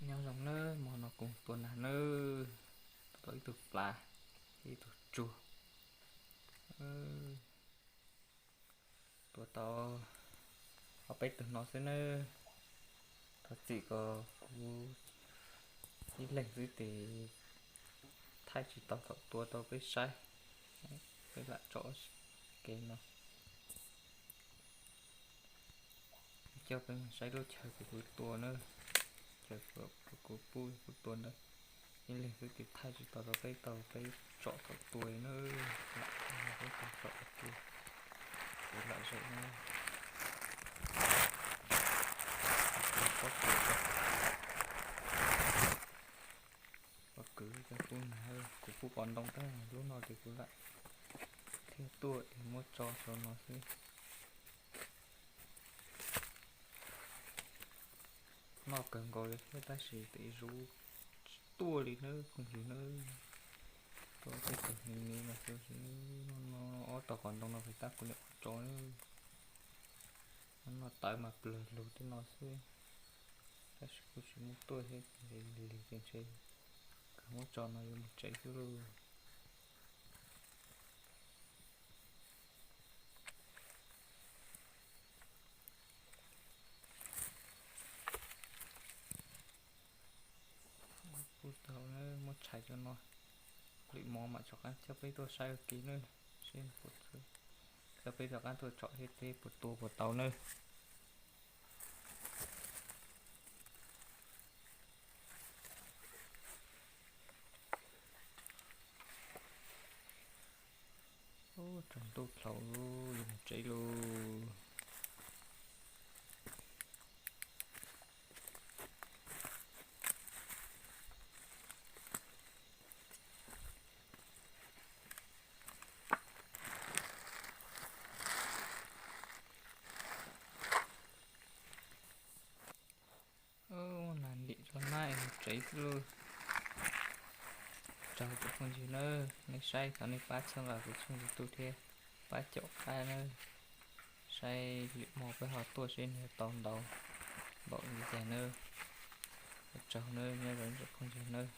Nyob zoo nawb, hmo no kuv tua nas nawb, tua tau ib tug plav, ib tug tsuag. Tua tau ob peb tug no xwb nawb. Thov txim kom kuv ib leeg xwb ces thaij tsis tau thaum tua rau peb saib. Peb lam tso kev no. Coj peb mus saib lub chaw kuv tua na, chaw kuv pub kuv tua ntawd. Ib leeg xwb ces thaij tsis tau rau peb tau, peb tsom tau tua na. Lam peb tau tsom tua, kuv lam zem na. Pob kws, pob kws cov pub nag, kuv pub qos ntoo tab lub no ces kuv lam thiaj tuaj es muab tso rau no xwb. Noj kawg nkaus li thiab tab sis tes zuv tsis tuaj li nawb phooj ywg nawb. Tuaj tej tug me me no xwb, no ob tog qos ntoo no pem tab kuv niam qhuav tso nawb. Noj tawv mas plawg lug tej no xwb, tab sis kuj tsis muaj tuaj thiab, lig lig ces ntshe kawg muab tso no yuav mus tsev xwb lauj. Kuj tau na, muab tshais rau no, lwm hmo mam rov qab coj peb tuaj saib ua ke na, seb puas, coj peb rov qab tuaj tsom seb peb puas tua puas tau nawb. Ub, tsaus ntuj dhau, yuav mus tsev lauj. Ub, nas ntim tso nab es mus tsev xwb lauj. Tsaug tsoom phooj ywg nawb, nej saib thov nej pab txhawb nqa kuv tshooj YouTube thiab, pab caum qab nawb. Saib lwm hmo peb ho tuaj seb nws tau ntau npaum li cas nawb. Ua tsaug nawb, nyob zoo tsoom phooj ywg nawb.